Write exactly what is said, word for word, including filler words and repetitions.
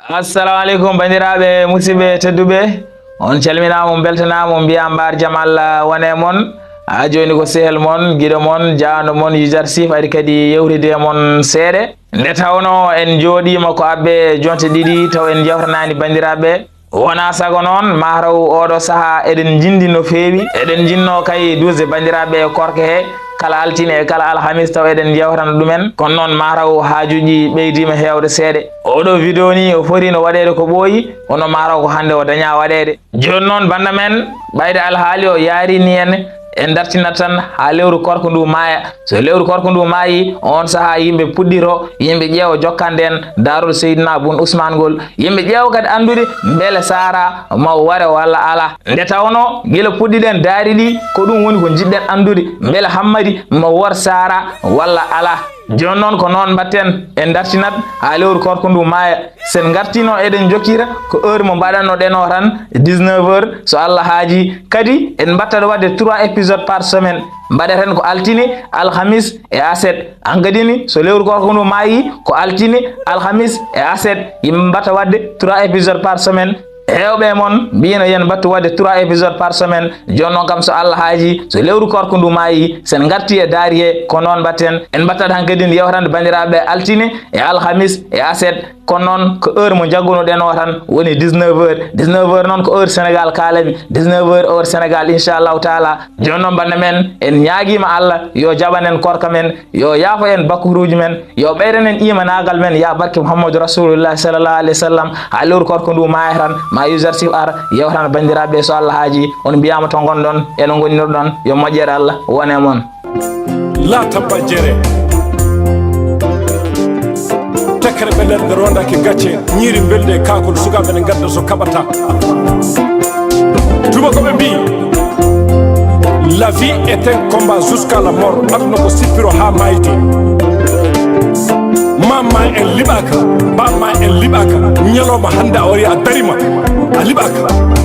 Assalamu aleykum, banndiraaɓe, musidɓe tedduɓe. On calminaama, on mbeltanaama, on mbiyaa mbaar jam Allah wone mon. Haa jooni ko sehel mon, giɗo mon, jaanɗo mon, User Sif ari kadi yewtidde e mon seeɗa. Nde tawnoo en njooɗiima ko abbe jonte ɗiɗi taw en njewtanaani banndiraaɓe. Wonaa sago noon, maa taw ooɗoo sahaa eɗen njinndi no feewi. Eɗen njinnoo kay duusde banndiraaɓe e koorka he, kala altine e kala alhamis taw eɗen njewtana ɗumen. Kono noon maa taw haajuuji ɓeydiima heewde seeɗa. Ooɗoo vidéo nii o foti no waɗeede ko ɓooyi, kono maa taw ko hannde o dañaa waɗeede. Jooni noon bannda men, ɓayde alhaali o yaarii nii en, en dartinat tan haa lewru koorka ndu maaya. So lewru koorka ndu maayi, oon sahaa yimɓe puɗɗitoo, yimɓe ƴeewa jokkande en daarol Seydina Bun Usmaan ngol. Yimɓe ƴeewa kadi anndude mbele Saara ma ware walla alaa. Nde tawnoo gila puɗɗiɗen daari ɗi, ko ɗum woni ko njiɗɗen anndude, mbele Hammadi ma wor Saara walla alaa. Jooni noon ko noon mbaɗten, en dartinat haa lewru koorka ndu maaya. So en ngartiino eɗen njokkira ko heure mo mbaɗanno-ɗen o tan, dix-neuf heures, so Allah haajii. Kadi en mbattat waɗde trois épisodes par semaine. Mbaɗaten ko altine, alhamis e aset. Hankadi ni, so lewru koorka ndu maayi, ko altine, alhamis e aset. Yimɓe mbatta waɗde trois épisodes par semaine. Heewɓe e mon mbiino yen mbattu waɗde trois épisodes par semaine. Jooni noon kam so Allah haajii, so lewru koorka ndu maayi, so en ngartii e daari he, ko noon mbaɗten. En mbattat hankadi nde yewtande banndiraaɓe altine e alhamis e aset. Kono noon ko heure mo njagguno-ɗen o tan woni dix-neuf heures. Dix-neuf heures noon ko heure Sénégal kaalami. Dix-neuf heures heure Sénégal, inchallahu taala. Jooni noon bannda men, en ñaagiima Allah yo jaɓan en koorka men, yo yaafo en bakkuuruuji men, yo ɓeydan en iimaanaagal men, yaa barke Muhammadu Rasulullah sallallahu alayhi wa sallam. Haa lewru koorka ndu maaya tan, ma User Sif ar, yewtana banndiraaɓe so Allah haajii. On mbiyaama to ngonɗon, e no ngonirɗon, yo moƴƴere Allah wone mon. Laata bajjere. Tekkere ɓe nder rondaaki gacce, ñiiri mbelde e kaakol, sukaaɓe ne ngadda so kaɓata. Tubakoɓe mbi, la vie est un combat jusqu'à la mort. Aduna ko sippiro haa maayde. Mamma en liɓaaka, bamma en liɓaaka. Ñalawma hannde a wari a darima, a liɓaaka.